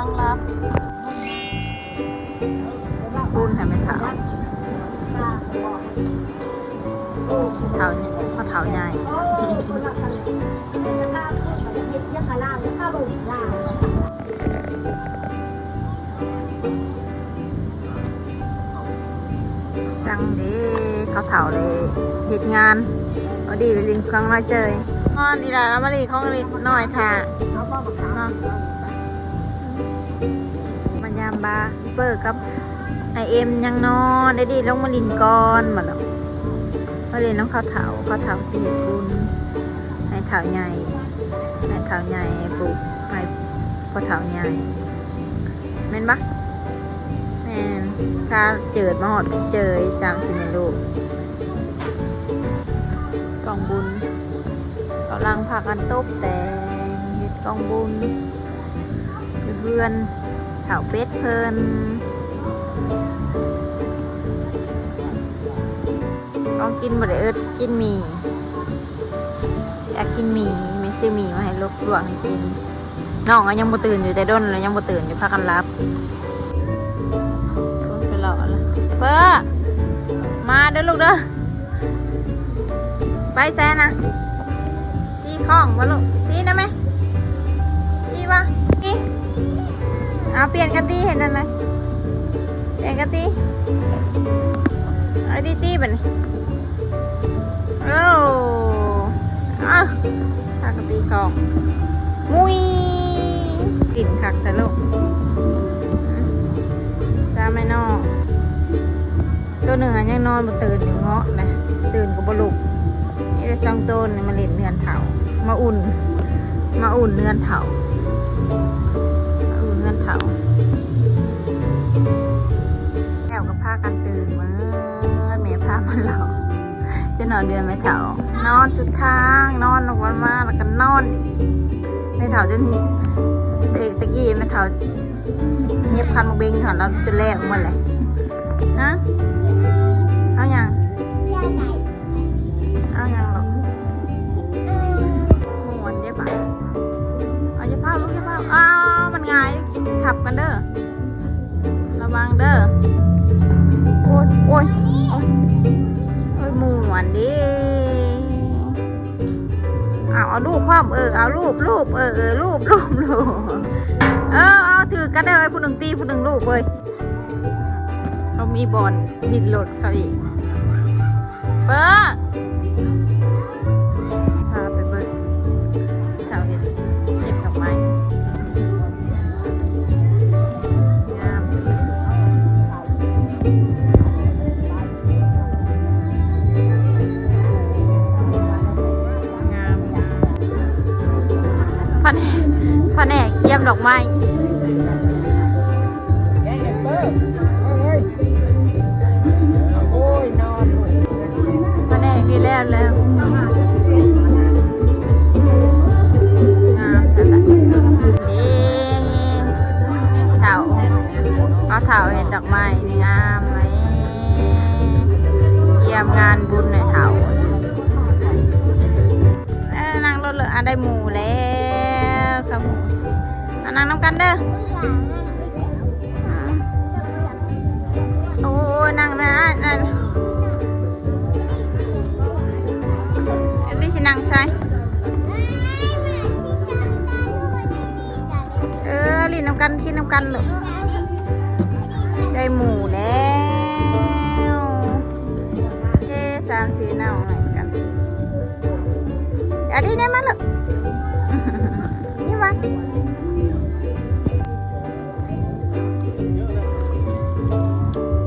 ບຸນໃຫ້ແມ່ເຖົ້າ ເຖົ້າ ພໍ່ເຖົ້າໃຫຍ່ ຊ່າງເດ້ ເຂົາເຖົ້າເລີຍເຮັດງານ ພໍດີໄດ້ຫຼິ້ນຂອງນ້ອຍເສີຍ. ນອນ ອີ່ຫຼ້າມາຫຼິ້ນຂອງນ້ອຍຖ້າເນາະ ມາຍາມບ່າຍ ເປີກັບອ້າຍເອັມຍັງນອນ ໄດ້ດີລົງມາຫຼິ້ນກ່ອນ ມາເນາະ ມາຫຼິ້ນນຳເຂົາເຖົ້າ ເຂົາເຖົ້າຊິເຮັດບຸນໃຫ້ເຖົ້າໃຫຍ່ ໃຫ້ເຖົ້າໃຫຍ່ ປູກໃຫ້ພໍ່ເຖົ້າໃຫຍ່. ແມ່ນບໍ່? ແມ່ນ ພາເຈີດມາຮອດເສີຍ ຊ່າງຊິແມ່ນລູກ. ກອງບຸນ ກຳລັງພາກັນຕົບແຕ່ງ ເຮັດກອງບຸນຢູ່ເຮືອນເຖົ້າເປັດເພິ່ນ. ຂອງກິນບໍ່ໄດ້ເອິດ ກິນໝີ່ ຢາກກິນໝີ່ ແມ່ຊື້ໝີ່ມາໃຫ້ລູກລວກໃຫ້ກິນ. ນ້ອງກໍຍັງບໍ່ຕື່ນຢູ່ ແຕ່ດົນແລ້ວຍັງບໍ່ຕື່ນຢູ່ ພາກັນຫຼັບ. ເປີ ມາເດີລູກເດີ ໄປໃສນະ? ຕີຄ້ອງບໍ່ລູກ? ຕີນຳແມ່ ຕີບໍ່? ຕີ ເອົາ ປ່ຽນກັນຕີ ເຫັນນັ້ນນະ ປ່ຽນກັນຕີ ເອົາດີຕີບັດນີ້. ໂອ້ ເອົາ ພາກັນຕີຄ້ອງ ມຸ້ຍ ກິນຄັກແທ້ລູກ ຈ້າແມ່ນ້ອງ. ໂຕໜຶ່ງຫັ້ນຍັງນອນບໍ່ຕື່ນຢູ່ເງາະນະ ຕື່ນກໍບໍ່ລຸກ. ມີແຕ່ສອງໂຕນີ້ມາຫຼິ້ນເຮືອນເຖົ້າ ມາອຸ່ນ ມາອຸ່ນເຮືອນເຖົ້າ ມາອຸ່ນເຮືອນເຖົ້າ. ແລ້ວກໍພາກັນຕື່ນເໝິດ ແມ່ພາມາຫຼອກ ຈະນອນເຮືອນແມ່ເຖົ້າ ນອນສຸດທາງ ນອນອອກມາ ແລ້ວກໍນອນອີກ. ແມ່ເຖົ້າຈົນ ແຕ່ ແຕ່ກີ້ແມ່ເຖົ້າ ຫຍັບຄັນໝາກເບັງຢູ່ຫັ້ນ ລາວຈົນແລກໝົດແຫຼະ. ຮະ? ເອົາຫຍັງ? ເອົາຫຍັງລູກ? ມ່ວນເດ້ບາດ. ເອົາ ຢ່າພ້າວລູກ ຢ່າພ້າວ. ອ້າວ ມັນຫງາຍ ທັບກັນເດີ ລະວັງເດີ. ໂອ້ຍ ໂອ້ຍ ໂອ້ຍ ມ່ວນເດ້. ເອົາ ເອົາລູບພ້ອມ ເອີ ເອົາລູບ ລູບ ເອີ ເອີ ລູບ ລູບ ລູບ ເອີ ເອົາ ຖືກກັນເດີ ຜູ້ໜຶ່ງຕີ ຜູ້ໜຶ່ງລູບເວີຍ. ເຂົາມີບ່ອນດິ້ນລົນເຂົາອີກ. ເປີ ພາໄປເບິ່ງ ເຂົາເຮັດ ເຮັດດອກໄມ້ ງາມ. ງາມ ງາມ ພະແນກ ພະແນກກຽມດອກໄມ້ ພະແນກນີ້ແລ້ວແລ້ວ ງາມແທ້ໆ ເດ້ ເຖົ້າ ເອົາເຖົ້າເຮັດດອກໄມ້ນີ້ງາມເລີຍ. ກຽມງານບຸນໃຫ້ເຖົ້າ ເອີ ນັ່ງລົດເລີຍ ອ່າ ໄດ້ໝູ່ແລ້ວ ເຂົ້າໝູ່ ອ່າ ນັ່ງນຳກັນເດີ ໂອ້ຍ ນັ່ງນະ ນັ້ນ ອັນນີ້ຊິນັ່ງໃສ? ເອີ ຫຼິ້ນນຳກັນ ກິນນຳກັນລູກ ໄດ້ໝູ່ແລ້ວ ເອີ ສາມສີ່ນ້ອງນຳກັນ ອາດີ ມາລູກ ນີ້ມາ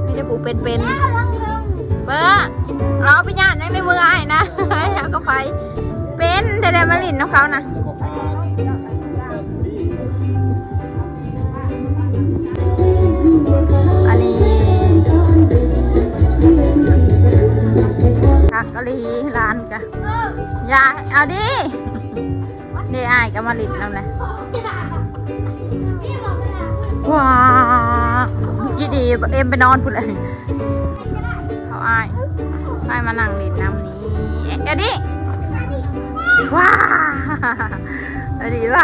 ມີແຕ່ຜູ້ເປັນໆ ເບິ່ງ ເອົາໄປຢ້ານຫຍັງໃນມືອ້າຍນະ ເອົາກັບໃຜ ເປັນແທ້ໆ ມາຫຼິ້ນນຳເຂົານະ ອັນນີ້ ຄັກອີ່ຫຼີ ຫຼານກະ ຢ່າ ເອົາດີ. ເດ້ ອ້າຍກໍມາຫຼິ້ນນຳແຫຼະ ວ້າ ຂີ້ດີ ບັກເອັມໄປນອນພຸ້ນເລີຍ ເອົາອ້າຍ ອ້າຍມານັ່ງຫຼິ້ນນຳນີ້ ເອັດດີ ວ້າ ເອັດດີ ວ້າ.